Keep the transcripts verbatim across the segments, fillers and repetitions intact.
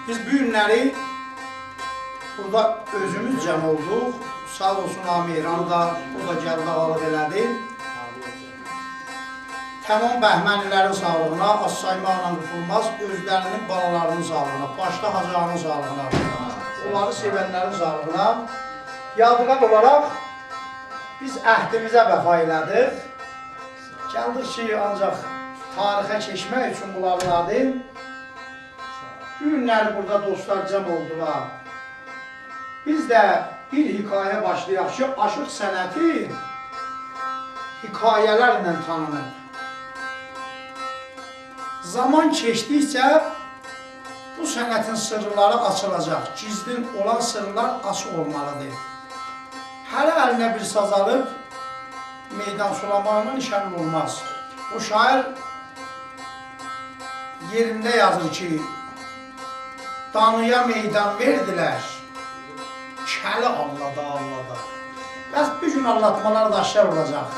بیز بو گونلری بورادا اؤزوموز جمع اولدوق. ساغ اولسون آقا مهران دا، او دا گلدی، آغالیق ائله‌دی. تمام بهمنلی‌لرین ساغلیغینا، آز سایماقلا قوتولماز، اؤزلری‌نین، بالالاری‌نین ساغلیغینا، باشدا حاجی آقانین ساغلیغینا، اونلاری سئونلرین ساغلیغینا. یادگار اولاراق بیز عهدیمیزه وفا ائله‌دیک. گلدیک کی، آنجاق تاریخه کئچمک اوچون بونلارین آدی. بو گونلری بورادا دوستلار جمع اولدولار. بیز ده بیر حکایه باشلایاق کی، عاشیق صنعتی حکایه‌لرله تانینیر. زامان کئچدیکجه بو صنعتین سیرلری آچیلاجاق. گیزلین اولان سیرلر آچیق اولمالیدیر. هره الینه بیر ساز آلیب میدان سولاماغینان ایش حل اولماز. او شاعر یئرینده یازیر کی، دانایا میدان وئردیلر، کلی آللادا، آللادا. بس بو گون آللاتمالار دا آشکار اولاجاق.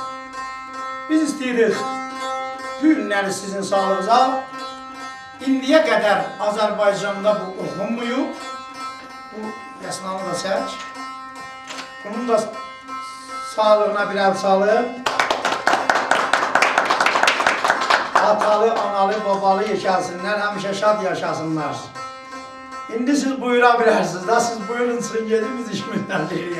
بیز ایسته‌ییریک بو گونلری سیزین ساغلیغینیزا، ایندییه قدر آذربایجاندا بو اوخونماییب. بو یاسینانی دا چک. بونون دا ساغلیغینا بیر ال چالین. آتالی، آنالی، بابالی یاشاسینلار، همیشه شاد یاشاسینلار. ایندی سیز بویورا بیلرسینیز ده، سیز بویورون، چیخین گئدین، بیز ایشیمیزدن ائله‌یک.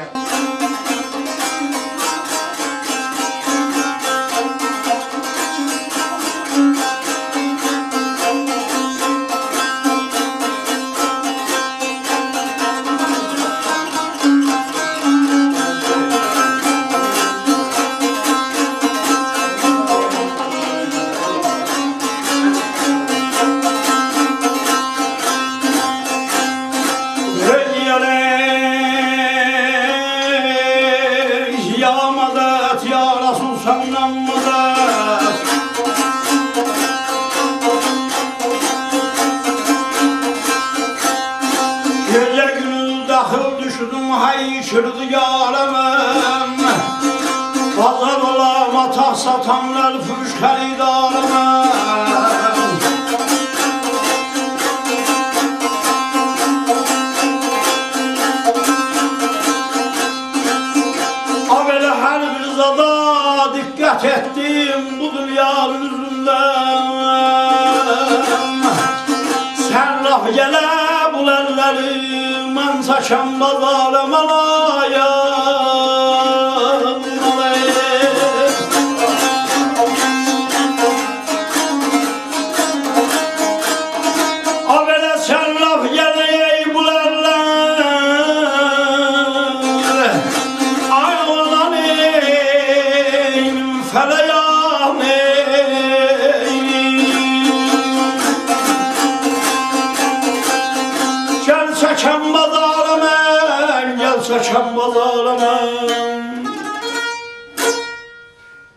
یا مدد، یا رسول، سندن مدد. گئجه گوندوز داخیل دوشدوم، هئی کیردی یاریمی. بازار اولام، آتاق ساتام، الفروش خریداریمی. آ، بئله هر بیر زادا دقت ائتدیم بو دونیانین اوزونده. صرّاف یئله بو اللری، من چکم بازاریم، آلاییم، آلاییم. آ، بئله صرّاف یئله ای بو اللر، آی اولان ای فلان ای. گل چکم بازاریم، گل چکم بازاریم.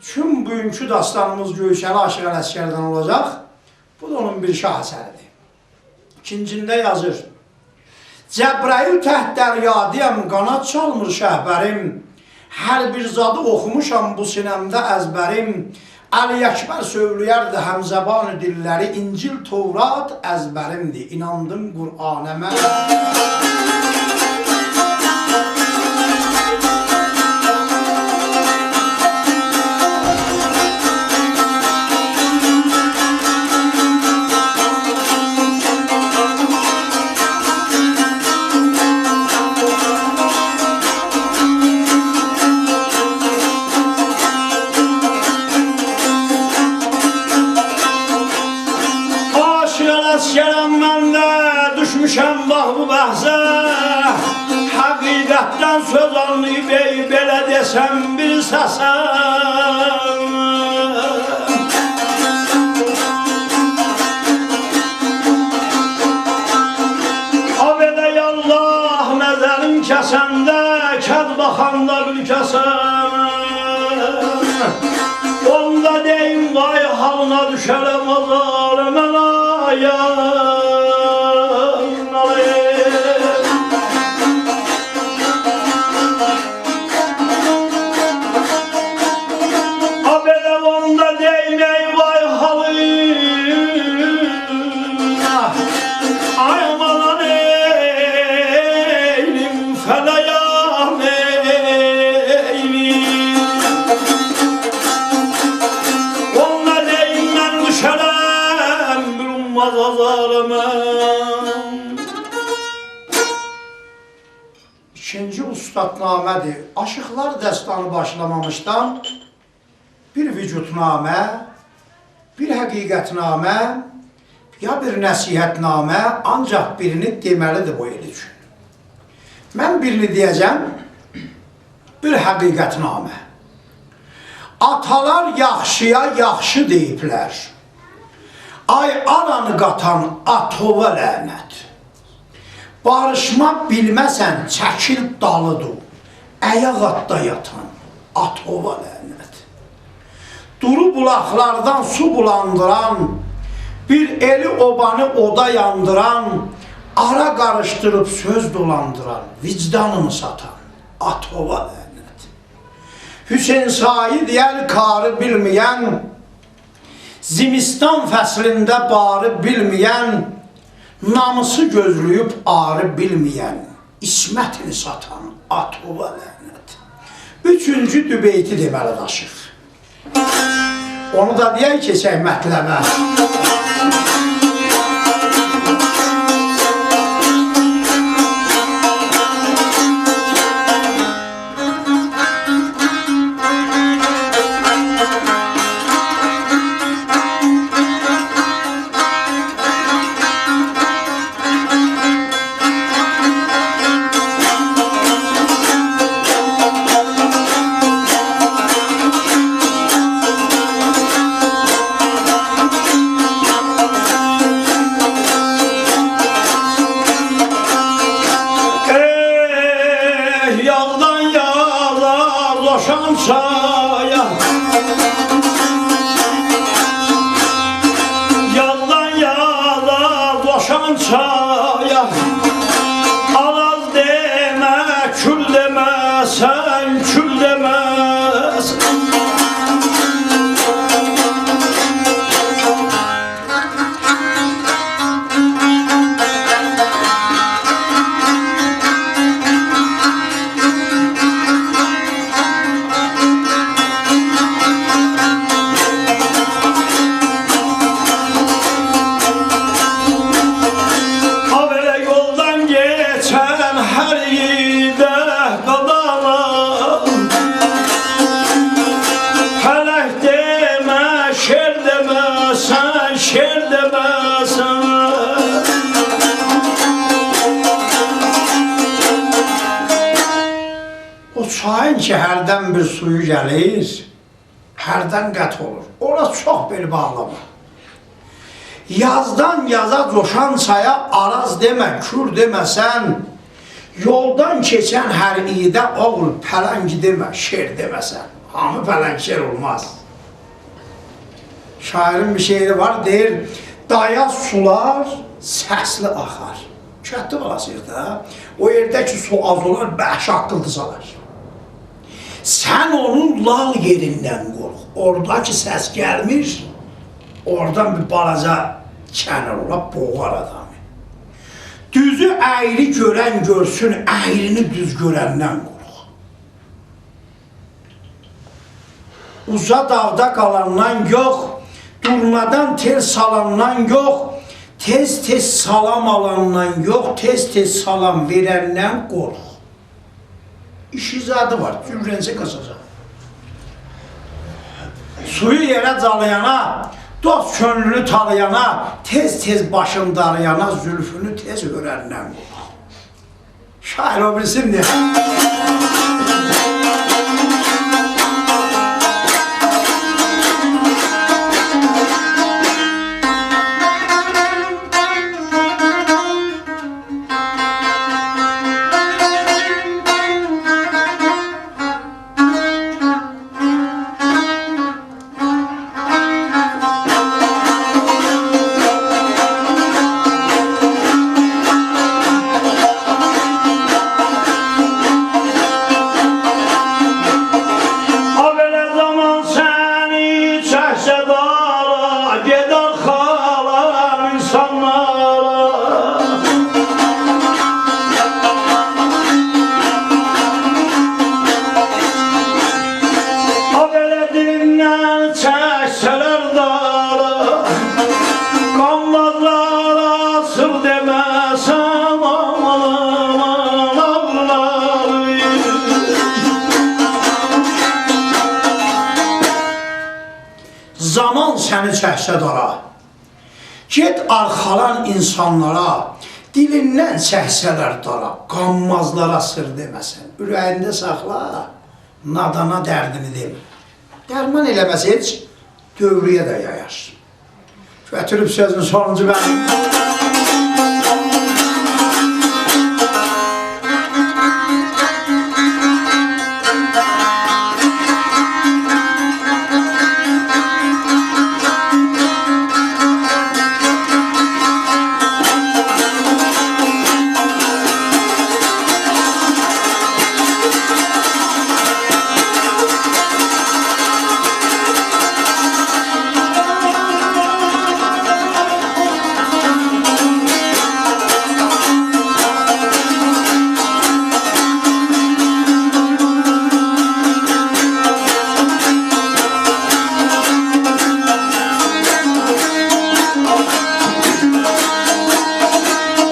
چون بوگونکو داستانیمیز گؤیسنی عاشیق علعسگردن اولاجاق. بو دا اونون بیر شاه‌اثریدیر. ایکینجینده یازیر: جبرئیل تک دریادایام، قاناد چالمیر شهپریم. هر بیر زادی اوخوموشام بو سینه‌مده ازبریم. علی اکبر سؤیله‌یردی هم‌زبان دیللری، انجیل، تورات ازبریمدیر، ایناندیم قرآنا من. عاشیق علعسگرم من ده، دوشموشم باخ بو بحثه. حقیقتدن سؤز آنلاییب ای، بئله دئسم بیر سسه. آ، بئله یا الله، نظرین کسنده، کج باخاندا بیل کسه. اوندا دئییم، وای حالینا دوشه‌رم آزار من، آی، آی. آ، بئله اوندا دئییم، ای وای حالینا. آزار من. ایکینجی اوستادنامه‌دیر. آشیقلار دستانی باشلامامیشدان بیر وجودنامه، بیر حقیقتنامه، یا بیر نصیحتنامه، آنجاق بیرینی دئمه‌لیدیر بو ائل اوچون. من بیرینی دئیه‌جم، بیر حقیقتنامه. آتالار یاخشییا یاخشی دئییبلر. آی آرانی قاتان آتووا لعنت. باریشما بیلمه‌سن، چکیل دالی دور. آیاق آلتدا یاتان آتووا لعنت. دورو بولاقلاردان سو بولاندیران، بیر ائلی اوبانی اودا یاندیران، آرا قاریشدیریب سؤز دولاندیران، وجدانینی ساتان آتووا لعنت. حسین سعید یئل کاری بیلمه‌ین، زیمیستان فصلینده باری بیلمه‌ین، ناموسو گؤزله‌ییب عاری بیلمه‌ین، عصمتینی ساتان آتووا لعنت. اوچونجو دوبیتی دئمه‌لی داشیق. اونو دا دئیک، کئچک مطلبه. ائه، یازدان یازا جوشان چایا، یازدان یازا جوشان چایا، آراز دئمه، کول دئمه، سن کول دئمه. هابئله یولدان گئچن هر ایده قادانا، فلک دئمه، شعر دئمه، سن شعر دئمه، سن. او چایین کی، هردن بیر سویو گلیر، هردن قطع اولور. اورا چوخ بئل باغلاما. یازدان یازا جوشان چایا آراز دئمه، کول دئمه سن. یولدان کئچن هر ایده، اوغول، پلنگ دئمه، شعر دئمه سن. هامی پلنگ شعر اولماز. شاعرین بیر شعری وار، دئییر: «دایاز سولار سسلی آخار.» کتدی بالاسی‌ییق دا. او یئرده کی سو آز اولار، به شاققیلتی سالار. سن اونون لال یئریندن قورخ. اوردا کی سس گلمیر، اوردان بیر بالاجا کنار اولا، بوغار آدامی. دوزو اَیری گؤرن گؤرسون، اَیرینی دوز گؤرندن قورخ. اوزا داغدا قالاندان یوخ، دورنادان تئل سالاندان یوخ، تئز-تئز سلام آلاندان یوخ، تئز-تئز سلام وئرندن قورخ. ایشی زادی وار، جورنجه قاچاجاق. سویو یئره جالایانا، دوست کؤنلونو تالایانا، تئز-تئز باشین دارایانا، زولفونو تئز هؤرندن قورخ. شاعر او بیریسینی دئییر. سیر دئمه‌سن، آمان، آمان، آمان. زامان سنی چکسه دارا، گئت آرخالان اینسانلارا، دیلیندن چکسه‌لر دارا، قانمازلارا سیر دئمه‌سن. اوره‌یینده ساخلا، نادانا دردینی دئمه. درمان ائله‌مز هئچ، دؤوره‌یه ده یایار. گؤتوروب سؤزون سونونجو بند.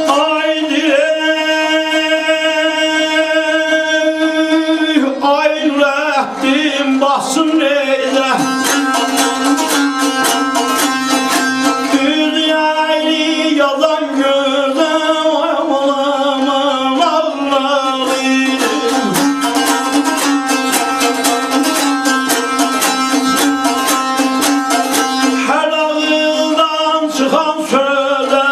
آی دل، آی نورالدین، باسین نئیله‌یک؟ دوز یعنی یالان گؤزل، آمان، آمان، آمان. هر آغیزدان چیخان سؤزه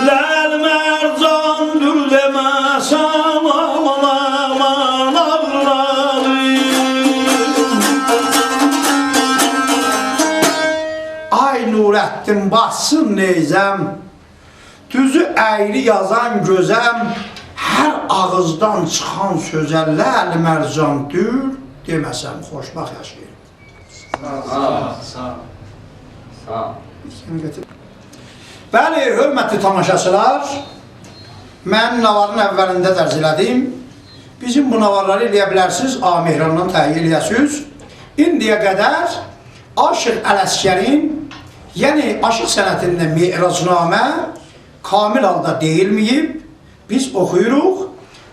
لعل مرجاندیر دئمه‌سن، آمان، آمان، آمان. آی نورالدین، باسین نیزه‌م، دوزو اَیری یازان گؤزم، هر آغیزدان چیخان سؤزه لعل مرجاندیر دئمه‌سن. خوشبخت یاشایین. ساغ اول. ساغ اول. ساغ اول. بلی، حؤرمتلی تاماشاچیلار، من ناوارین اولینده ده عرض ائله‌دیم. بیزیم بو ناوارلاری ائلیه بیلرسینیز، آ مهراندان تهیه ائلیه‌سینیز. ایندیه قدر عاشیق علعسگرین، یعنی عاشیق صنعتینده معراج‌نامه کامل حالدا دئییلمه‌ییب. بیز اوخویوروق.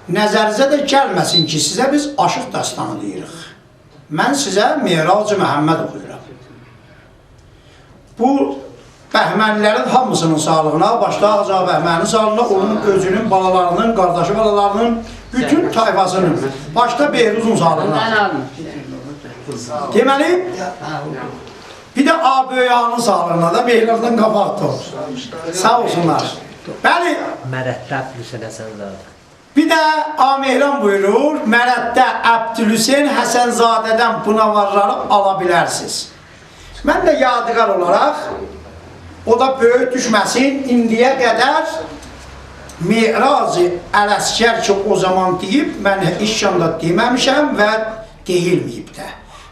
نظرینیزه ده گلمه‌سین کی، سیزه بیز عاشیق داستانی دئییریک. من سیزه معراج محمد اوخویورام. بو بهمنی‌لرین هامیسینین ساغلیغینا، باشدا آغاجی بهمنی‌نین ساغلیغینا، اونون اؤزونون بالالاری‌نین، قارداشی بالالاری‌نین، بوتون طایفاسی‌نین، باشدا بهروزون ساغلیغینا. دئمه‌لی، بیر ده آ بؤیوک آغانین ساغلیغینا دا، بئیلردن قاباق دا اولسون. ساغ اولسونلار. بلی. مرتب حسین حسن‌زاده. بیر ده آ مهران بویورور، مرتب عبدالحسین حسن‌زاده‌دن بو ناوارلاری آلا بیلرسینیز. من ده یادگار اولاراق، او دا بؤیوک دوشمه‌سین، ایندیه قدر معراج علعسگر کی، او زامان دئییب، من هئچ یاندا دئمه‌میشم و دئییلمه‌ییب ده.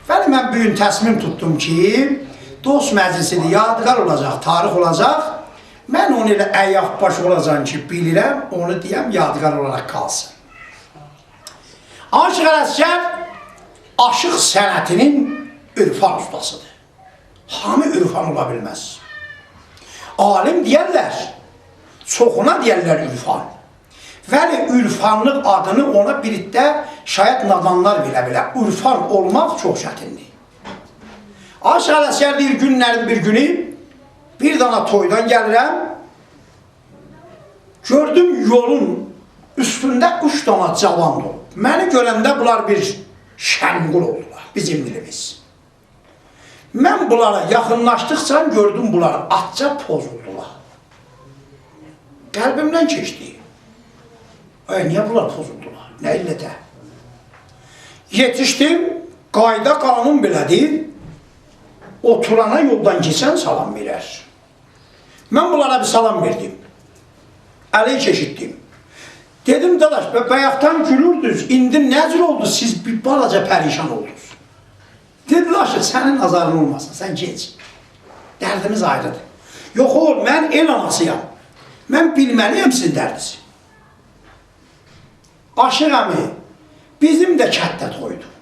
ولی من بو گون تصمیم توتدوم کی، دوست مجلیسی‌دیر، یادگار اولاجاق، تاریخ اولاجاق. من اونو ائله ایاق‌باش اولاجاغام کی، بیلیرم، اونو دئیم، یادگار اولاراق قالسین. عاشیق علعسگر عاشیق صنعتی‌نین عرفان اوستاسی‌دیر. هامی عرفان اولا بیلمز. عالیم دئیرلر، چوخونا دئیرلر عرفان. ولی عرفانلیق آدینی اونا بیر ده شاید نادانلار بیله بیلر. عرفان اولماق چوخ چتیندیر. عاشیق علعسگر دئییر، گونلرین بیر گونو بیر دانا تویدان گلیرم، گؤردوم یولون اوستونده اوچ دانا جاوان اولوب. منی گؤرنده بونلار بیر شنقول اولدولار، بیزیم دیلیمیز. من بونلارا یاخینلاشدیقجا گؤردوم، بونلار آزجا پوزولدولار. قلبیمدن کئچدی. آی، نییه بونلار پوزولدولار؟ نه علته؟ یئتیشدیم، قایدا قانون بئله‌دیر. اوتورانا یولدان کئچن سلام وئرر. من بونلارا بیر سلام وئردیم. علیک ائشیتدیم. دئدیم، داداش، به-، بایاقدان گولوردونوز، ایندی نه جور اولدو، سیز بیر بالاجا پریشان اولدونوز؟ دئدی، عاشیق، سنین آزارین اولماسین، سن کئچ. دردیمیز آیری‌دیر. یوخ، اوغول، من ائل آناسی‌یام. من بیلمه‌لی‌یم سیزین دردینیزی. عاشیق عمی، بیزیم ده کتده تویدور.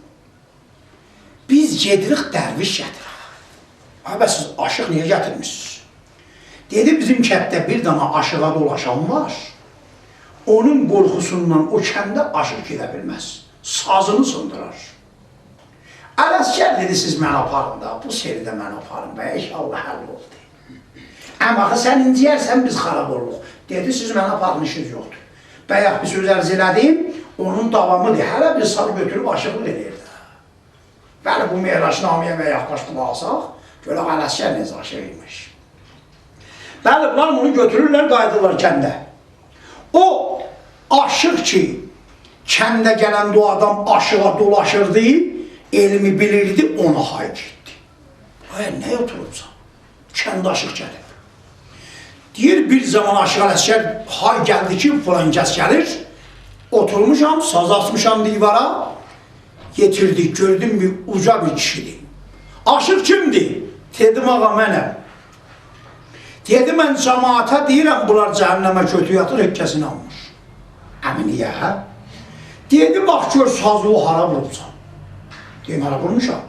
بیز گئدیریک درویش گتیرک. آی، بس سیز عاشیق نییه گتیرمیشسینیز؟ دئدی: «بیزیم کندده بیر دنه آشیغا دولاشان وار. اونون قورخوسوندان او کنده آشیق گئده بیلمز. سازینی سیندیرار.» علعسگر دئدی: «سیز منی آپارین دا، بو سری ده منی آپارین، بایاق حال اولدو.» «اما آخی سن اینجییرسن، بیز خراب اولوروق.» دئدی: «سیز منی آپارین، ایشینیز یوخدور. بایاق بیر سؤز عرض ائله‌دیم، اونون داوامیدیر. هره بیر سال گؤتوروب آشیقلیق ائله‌ییر ده.» بلی، بو معراجنامه‌یه و یاخشی قولاق آساق، گؤرک علعسگر نئجه آشیق ایمیش. بلی، بونلار بونو گؤتورورلر، قاییدیرلار کنده. او آشیق کی، کنده گلنده او آدام آشیغا دولاشیردی، علمی بیلیردی، اونا های گئتدی: «آی، نه اوتوروبسان؟ کند آشیق گلیب.» دئییر، بیر زامان آشیق علعسگر های گلدی کی، فلان کس گلیر. اوتورموشام، ساز آسمیشام دیوارا. یئتیردی، گؤردوم بیر اوجا بیر کیشیدیر. «آشیق کیمدیر؟» دئدیم: «آقا، منم.» دئدی: «من جماعتا دئییرم، بونلار جهنمه کؤتو یاتیر، هئچ کس اینانمیر.» «عمی، نییه؟» دئدی: «باخ، گؤر، سازیوی هارا ووروبسان؟» دئدیم: «هارا وورموشام؟»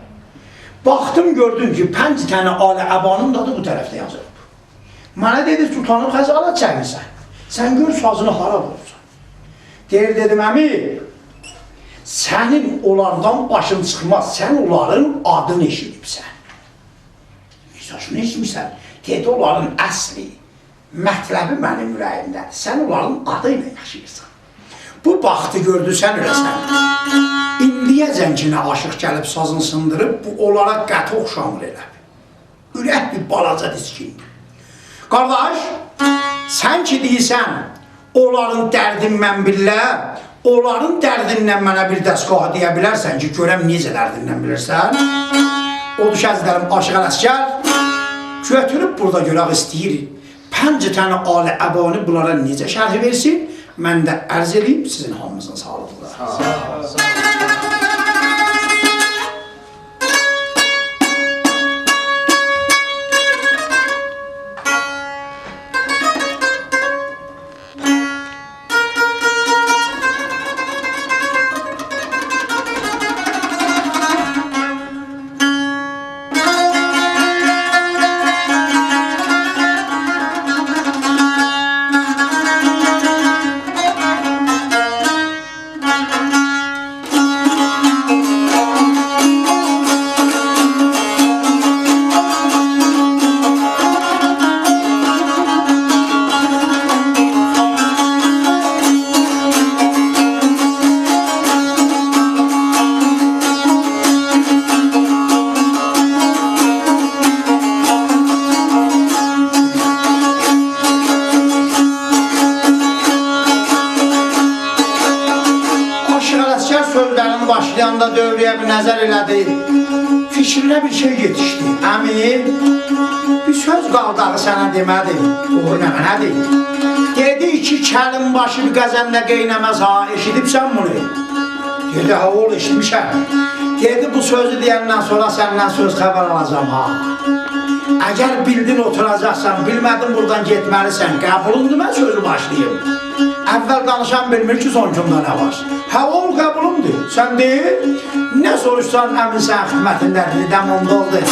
باخدیم، گؤردوم کی، پنج دنه آل عبانین دا آدی بو طرفده یازیلیب. منه دئدی: «توتانیب خجالت چکمیرسن؟ سن گؤر سازینی هارا ووروبسان؟» دئییر، دئدیم: «عمی، سنین اونلاردان باشین چیخماز، سن اونلارین آدینی ائشیدیبسن.» «نئجه شونو ائشیتمیرسن؟» دئدی: «اونلارین اصلی، مطلبی منیم اوره‌ییمده‌دیر. سن اونلارین آدی ایله یاشاییرسان. بو بختی گؤردو، سن اؤله‌سن. ایندییه‌جن کی، نه آشیق گلیب سازینی سیندیریب، بو اونلارا قطعی اوخشامیر ائله. اورک بیر بالاجا دیسکیندیر.» قارداش، سن کی دئییرسن، اونلارین دردین من بیللم، اونلارین دردیندن منه بیر دستگاه دئیه بیلرسن کی، گؤرم نئجه دردیندن بیلیرسن؟ اودور کی، عزیزلریم، آشیق علعسگر گؤتوروب بورادا گؤرک ایسته‌ییر پنج دنه آل عبانی بونلارا نئجه شرح وئرسین، من ده عرض ائله‌ییم سیزین هامینیزین ساغلیغینا. ساغ اول، ساغ اول. آشیق علعسگر سؤزلرینی باشلایاندا دؤوره‌یه بیر نظر ائله‌دی. فیکرینه بیر شئی یئتیشدی. عمی، بیر سؤز قالدی آخی سنه دئمه‌دیم. دوغرو نمنه‌دیر؟ دئدی: «ایکی کلین باشی بیر قازاندا قایناماز ها، ائشیدیبسن بونو؟» دئدی: «هه، اوغول، ائشیتمیشم.» دئدی: «بو سؤزو دئیندن سونرا سندن سؤز خبر آلاجاغام ها. اگر بیلدین، اوتوراجاقسان، بیلمه‌دین، بورادان گئتمه‌لیسن. قبولوندور من سؤزو باشلاییم؟ اول دانیشان بیلمیر کی، سونوجوندا نه وار.» «هه، اوغول، قبولومدور. سن دئ، نه سوروشسان، عمین سنین خدمتینده‌دیر.» دئدی: «دم اوندا اولدو.»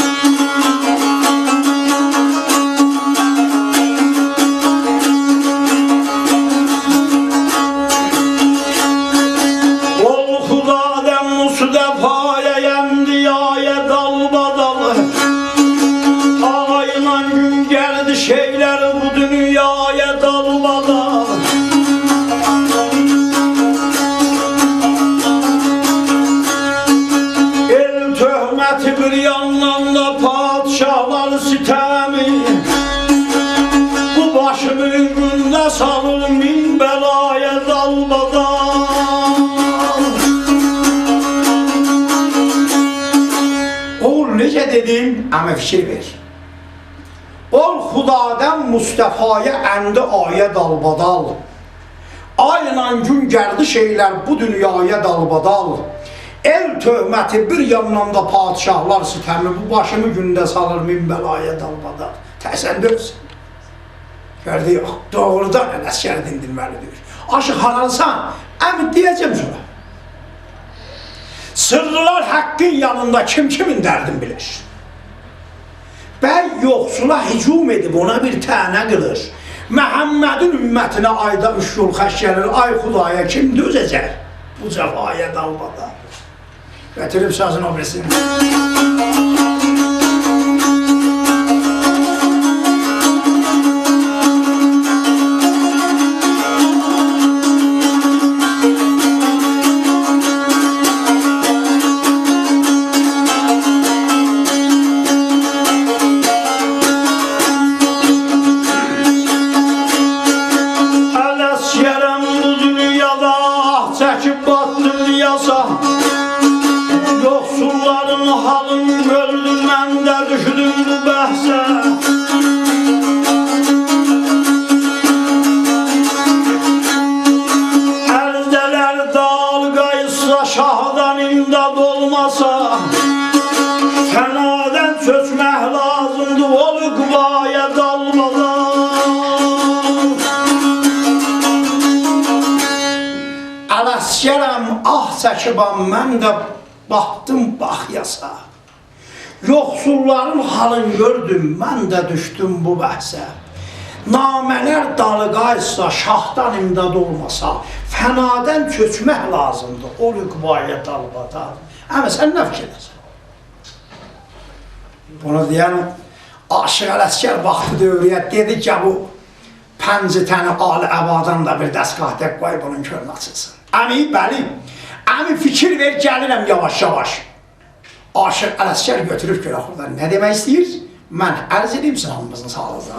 اول خدادن مصطفایا یئندی آیه دالبادال. آیلا گون گردش ائیلر بو دونیایا دالبادال. ائل تهمتی بیر یاندان دا پادشاهلار ستمی. بو باشیمی گونده سالیر مین بلایا دالبادال. اوغول، نئجه دئدیم؟ عمی، فیکیر وئر. اول خدادن مصطفایا یئندی آیه دالبادال. آیلا گون گردش ائیلر بو دونیایا دالبادال. ائل تهمتی بیر یاندان دا پادشاهلار ستمی، بو باشیمی گونده سالیر مین بلایا دالبادال. ترسندیرسن. گؤردو، یوخ، دوغرودان علعسگری دیندیرمه‌لیدیر. آشیق، هارالیسان؟ عمی، دئیه‌جم سونرا. سرلر حاققین یانیندا کیم کیمین دردین بیلیر؟ بی یوخسولا هجوم ائدیب، اونا بیر طعنه قیلیر. محمدین امتینه آیدا اوچ یول خرج گلیر، آی خدایا، کیم دؤزه‌جک بو جفایا دالبادال؟ گتیریم سازین او بیریسینی. علعسگرم بو دونیادا، آه چکیب باتدیم یاسا. یوخسوللارین حالین گؤردوم، من ده دوشدوم بو بحثه. عرضه‌لر دال قاییتسا، شاهدان امداد اولماسا، فنادان چؤکمک لازیمدیر، اول عقبایا دالبادال. علعسگرم، آه چکیبم، من ده باتدیم باخ یاسا. یوخسوللارین حالین گؤردوم، من ده دوشدوم بو بحثه. نامه‌لر دال قاییتسا، شاهدان امداد اولماسا، فنادان چؤکمک لازیمدیر، اول عقبایا دالبادال. عمی، سن نه فیکیرده‌سن؟ بونو دئین عاشیق علعسگر باخدی دؤوره‌یه، دئدی کی، بو پنج تن آل عبادان دا بیر دستگاه تک قوی بونون کؤنلو آچیلسین. عمی، بلی. عمی، فیکیر وئر، گلیرم یاواش-یاواش. عاشیق علعسگر گؤتوروب گؤرک بورادا نه دئمک ایسته‌ییر؟ من عرض ائدیم، سیز هامیمیزین ساغلیغینا.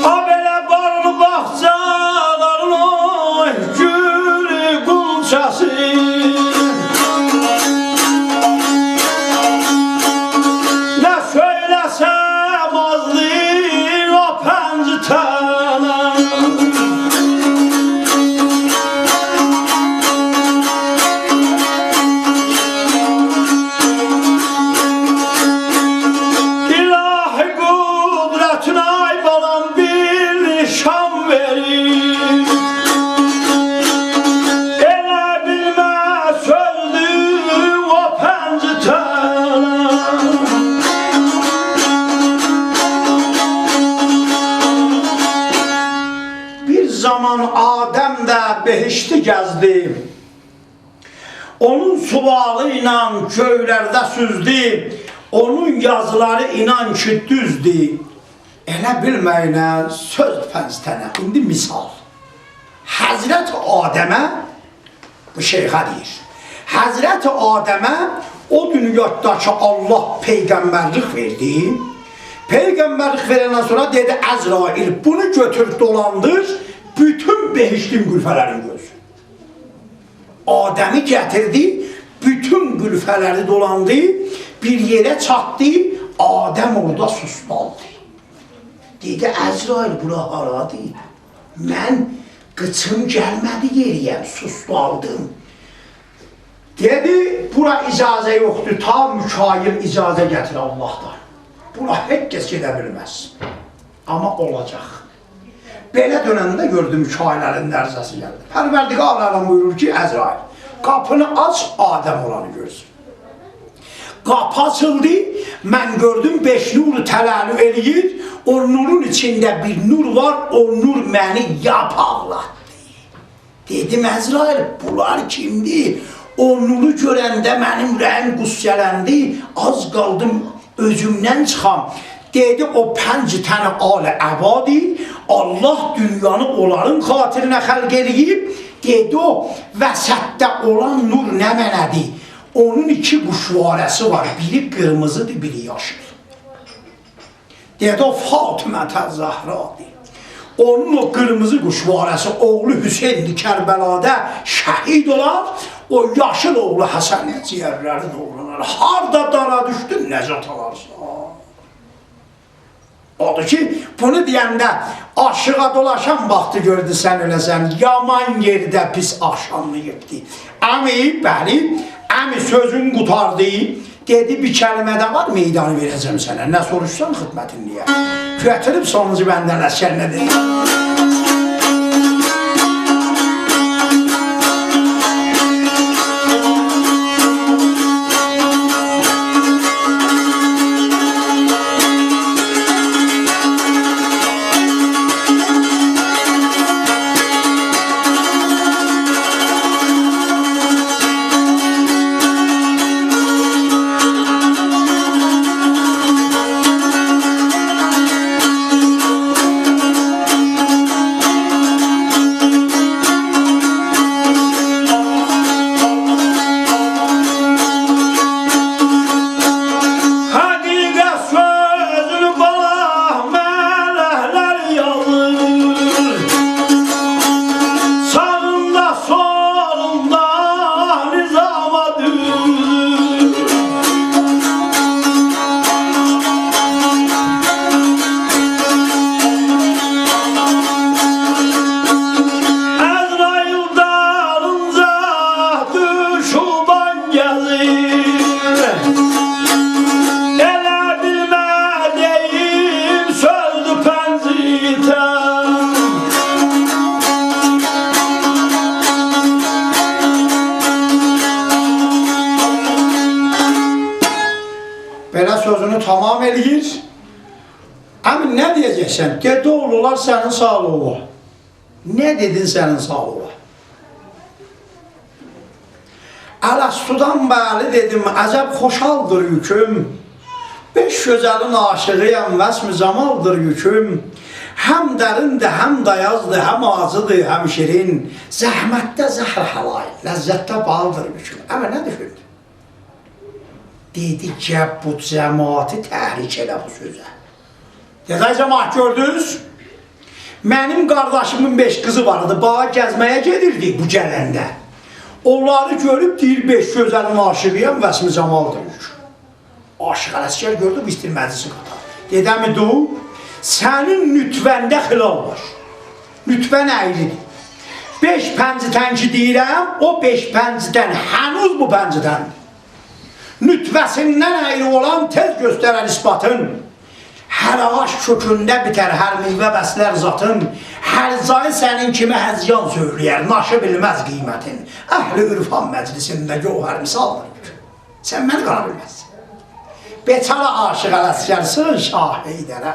آ، بئله باغلی باغچالارین، اوی، گولو غنچه‌سی. نه سؤیله‌سم آزدیر او پنج تنه. الهی قدرتین، آی بالام، بیر نشان وئرین. ائله بیلمه سؤزدور او پنج تنه. بیر زامان آدم ده بهشتی گزدی. اونون سوالی ایله گؤیلرده سوزدو، اونون یازیلاری اینان کی دوزدو. ائله بیلمه‌یینه سؤز پنج تنه. ایندی مثال. حضرت آدمه، بو شیخه دئییر، حضرت آدمه او دونیادا کی الله پیغمبرلیک وئردی. پیغمبرلیک وئرندن سونرا دئدی: «عزرائیل، بونو گؤتور، دولاندیر، بوتون بهشتین غرفه‌لرین گؤرسون.» آدمی گتیردی، بوتون غرفه‌لری دولاندی، بیر یئره چاتدی، آدم اورادا سوستالدی. دئدی: «عزرائیل، بورا هارادیر؟ من قیچیم گلمه‌دی یئریه، سوستالدیم.» دئدی: «بورا اجازه یوخدور، تا میکائیل اجازه گتیره اللهدان. بورا هئچ کس گئده بیلمز. آمما اولاجاق.» بئله دؤننده گؤردو میکائیل الینده عرضه‌سی گلدی. پروردگار عالم بویورور کی: «عزرائیل، قاپینی آچ، آدم اولانی گؤرسون.» قاپی آچیلدی، من گؤردوم بئش نور تلالو ائله‌ییر، او نورون ایچینده بیر نور وار، او نور منی یاپاقلاتدی. دئدیم: «عزرائیل، بونلار کیمدیر؟» او نورو گؤرنده منیم اوره‌ییم غصه‌لندی، آز قالدیم اؤزومدن چیخام. دئدی: «او پنج تن آل عبادی، الله دونیانی اونلارین خاطرینه خلق ائله‌ییب.» دئدی: «او وسطده اولان نور نمنه‌دیر؟» اونون ایکی گوشواره‌سی وار، بیری قیرمیزیدیر، بیری یاشیل. دئدی، او فاطمه‌الزهرادیر. اونون او قیرمیزی گوشواره‌سی اوغلو حسین‌دیر، کربلادا شهید اولار. او یاشیل اوغلو حسن جیگرلری دوغرانار. هاردا دارا دوشدون، نجات آلارسان. اودور کی، بونو دئینده آشیغا دولاشان واختی گؤردو سن اؤله‌سن، یامان یئرده پیس آخشاملاییبدی. عمی، بلی، عمی سؤزون قوتاردی. دئدی، بیر کلمه ده وار، میدانی وئره‌جم سنه. نه سوروشسان، خدمتینده‌یم. گؤتوروب سونونجو بندن عسکر نه دئدی؟ حقیقت سؤزونو بالا ملکلر یازیر. ساغیندا، سولوندا نظامدیر. عزرائیل دارینجا دوشوبان گزیر. ائله بیلمه‌دیگیم سؤزدور پنجیتن. بئله سؤزونو تمام ائله‌ییر. عمی، نه دئیه‌جکسن؟ دئدی، اوغلو، اولار سنین ساغلیغینا. نه دئدین سنین ساغلیغینا؟ الستودان بلی دئدیم، عجب خوشحالدیر یوکوم. بئش گؤزلین عاشیغی‌یم، وصف جمالدیر یوکوم. هم دریندیر، هم دایازدیر، هم آجیدیر، هم شیرین. زحمتده زهر حلال، لذتده بالدیر یوکوم. عمی، نه دوشوندون؟ دئدی، گل بو جماعتی تحریک ائله بو سؤزه. دئدی، آی جماعت، گؤردونوز؟ منیم قارداشیمین بئش قیزی وار ایدی، باغا گزمه‌یه گئدیردی بو گلنده. اونلاری گؤروب دئییر، بئش گؤزلین عاشیغی‌یم، وصف جمالدیر. عاشیق علعسگر گؤردو، بو ایسته‌ییر مجلسی قاتا. دئدی، عمی، دور، سنین نطفه‌نده خلال وار. نطفه‌ن اَیری‌دیر. بئش پنجیتن کی دئییرم، او بئش پنجیتن هنوز بو پنجیتندیر. نطفه‌سیندن اَیری اولان تئز گؤسترر اثباتین. هر آغاج کؤکونده بیتر، هر میوه بسلر ذاتین. هر جایی سنین کیمی هذیان سؤیله‌یر، ناشی بیلمز قیمتین. اهل عرفان مجلسینده گوهر مثالدیر. سن منی قانا بیلمزسن. بیچاره عاشیق علعسگر سیغین شاه حیدره.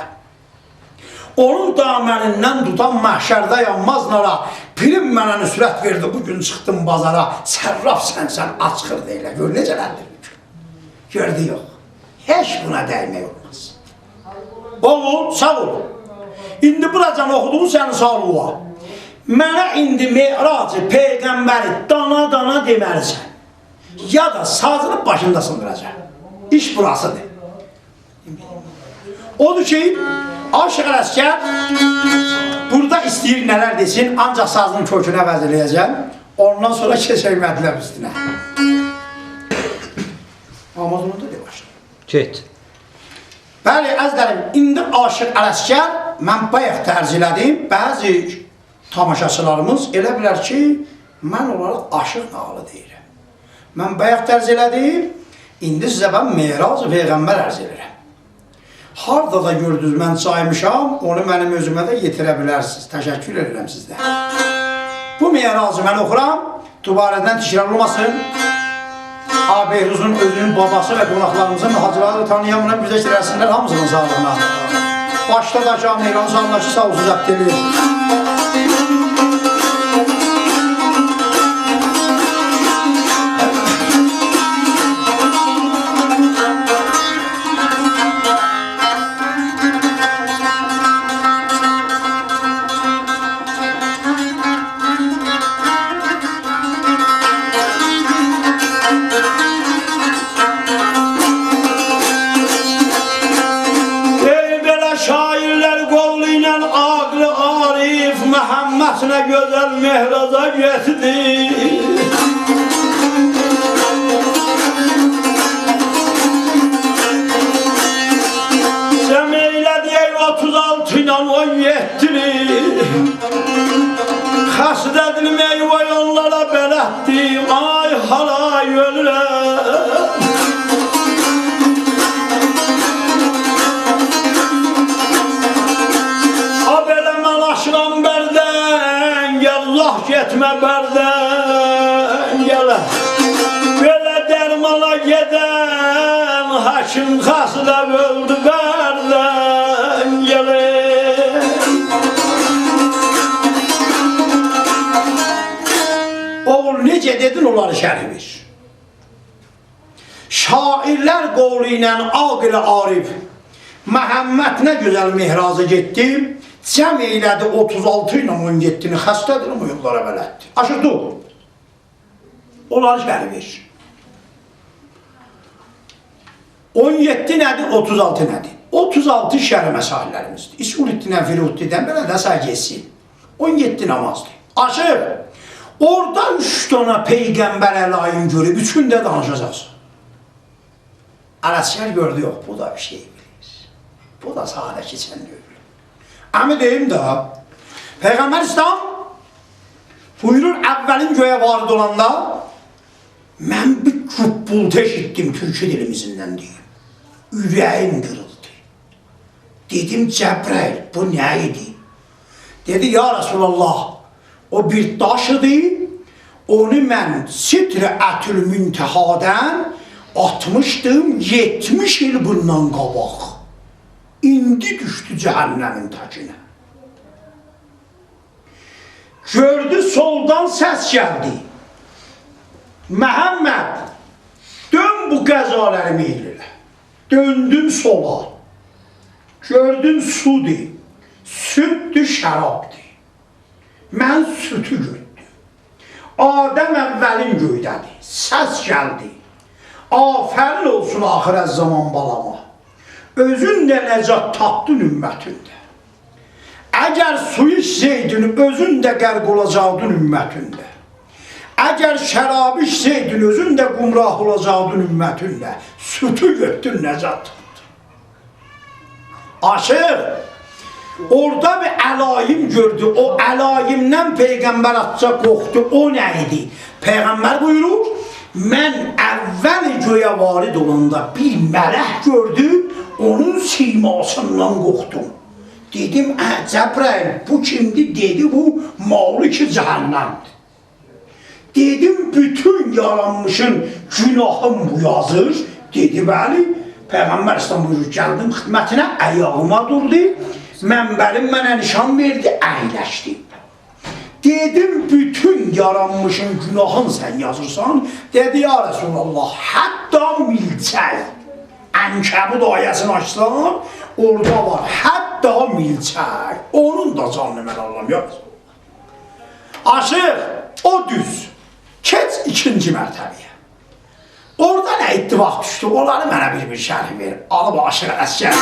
اونون دامنیندن توتان محشرده یانماز نارا. پیریم منه نصرت وئردی، بو گون چیخدیم بازارا. صرافسان سن، آچ خیردا ائله، گؤر نئجه لندیر بو گون. گؤردو، یوخ، هئچ بونا دیمک اولماز. اوغول، ساغ اول. ایندی بوراجان اوخودوغون سنین ساغلیغینا. منه ایندی معراج پیغمبری دانا-دانا دئمه‌لیسن. یا دا سازینی باشیندا سیندیراجاغام. ایش بوراسیدیر. اودور کی، عاشیق علعسگر بورادا ایسته‌ییر نه‌لر دئسین، آنجاق سازین کؤکونو عوض ائله‌یه‌جم. اوندان سونرا کئچک مطلب اوستونه. آمازوندا دئ باشلا. گئت. بلی، عزیزلریم، ایندی عاشیق علعسگر، من بایاق دا عرض ائله‌دیم، بعضی تاماشاچیلاریمیز ائله بیلر کی، من اونلارا عاشیق ناغیلی دئییرم. من بایاق دا عرض ائله‌دیم، ایندی سیزه من معراج پیغمبر عرض ائدیرم. هاردا دا گؤردونوز من جایمیشام، اونو منیم اؤزومه ده یئتیره بیلرسینیز. تشکر ائدیرم سیزدن. بو معراجی من اوخورام، دوباره‌دن تکرار اولماسین. آقا بهروزون اؤزونون باباسی و قوناقلاریمیزین، حاجیلاری دا تانییامارام، گوزشت ائله‌سینلر هامیسینین ساغلیغینا. باشدا دا شاه مهران ساغلیغینا، ساغ اولسون، ضبط ائله‌ییر. ای بئله محمد نه گؤزل معراجا گئتدی. جمع ائیله‌دی ای اوتوز آلتی ایله اون یئددینی. خسته‌دیلیم ای وای اونلارا بلددی. آی هارای اؤلورم. آ بئله من آشیرام بردن، یاللاه گئتمه بردن، یالا. بئله درمانا گئدن حکیم خسته اؤلدو بردن، یالا. اوغول، نئجه دئدین، اونلاری شرح وئر. شاعرلر قولو ایله عاقل عارف محمد نه گؤزل معراجا گئتدی، جمع ائیله‌دی اوتوز آلتی ایله اون یئددینی، خسته‌دیلیم او یوللارا بلددی. آشیق، دور. اونلاری شرح وئر. اون یئددی نه‌دیر، اوتوز آلتی نه‌دیر؟ اوتوز آلتی شرح مسائل‌لریمیزدیر. اصول‌الدین‌دن، فروع‌الدین‌دن بئله ده سر گئتسین. اون یئددی نمازدیر. آشیق، اورادا اوچ دنه پیغمبر علایم گؤروب، اوچونو ده دانیشاجاقسان. علعسگر گؤردو، یوخ، بو دا بیر شئی بیلیر. بو دا ساده کئچن دئییل. عمی دئییم ده، پیغمبر اسلام بویورور، اولین گؤیه وارد اولاندا من بیر گوپپولتو ائشیتدیم، تورکی دیلیمیزیندن دئییم. اوره‌ییم قیریلدی. دئدیم: «جبرئیل، بو نه ایدی؟» دئدی: «یا رسول‌الله، او بیر داش ایدی، اونو من سدرة‌المنتهادان آتمیشدیم یئتمیش ایل بوندان قاباق. ایندی دوشدو جهنمین تکینه.» گؤردو، سولدان سس گلدی: «محمد، دؤن بو غذالاری میل ائله.» دؤندوم سولا. گؤردوم سودور. سوددور، شرابدیر. من سودو گؤتدوم. آدم اولین گؤیده‌دیر. سس گلدی: «آفرین اولسون آخرالزمان بالاما. اؤزون ده نجات تاپدین، امتین ده. اگر سو ایچسه‌یدین، اؤزون ده غرق اولاجاقدین، امتین ده. اگر شراب ایچسه‌یدین، اؤزون ده گمراه اولاجاقدین، امتین ده. سودو گؤتدون، نجات تاپدین.» آشیق، اورادا بیر علایم گؤردو. او علایمدن پیغمبر آزجا قورخدو. او نه ایدی؟ پیغمبر بویورور: «من اول گؤیه وارد اولاندا بیر ملک گؤردوم، اونون سیماسیندان قورخدوم. دئدیم: ا، جبرئیل، بو کیمدیر؟» دئدی: «بو مالک جهنمدیر.» دئدیم: «بوتون یارانمیشین گوناهین بو یازیر؟» دئدی: «بلی.» پیغمبر اسلام بویورور: گلدیم خدمتینه، آیاغیما دوردو، منبرین منه نشان وئردی، اَیلشدیم. دئدیم: «بوتون یارانمیشین گوناهین سن یازیرسان؟» دئدی: «یا رسول‌الله، حتی میلچک.» عنکبوت آیه‌سینی آچسان، اورادا وار، حتی میلچک. اونون دا جانینی من آللام، یا رسول‌الله. آشیق، او دوز. کئچ ایکینجی مرتبه‌یه. اورادا نه اتفاق دوشدو؟ اونلاری منه بیر-بیر شرح وئر. آلیب آشیق عسگر.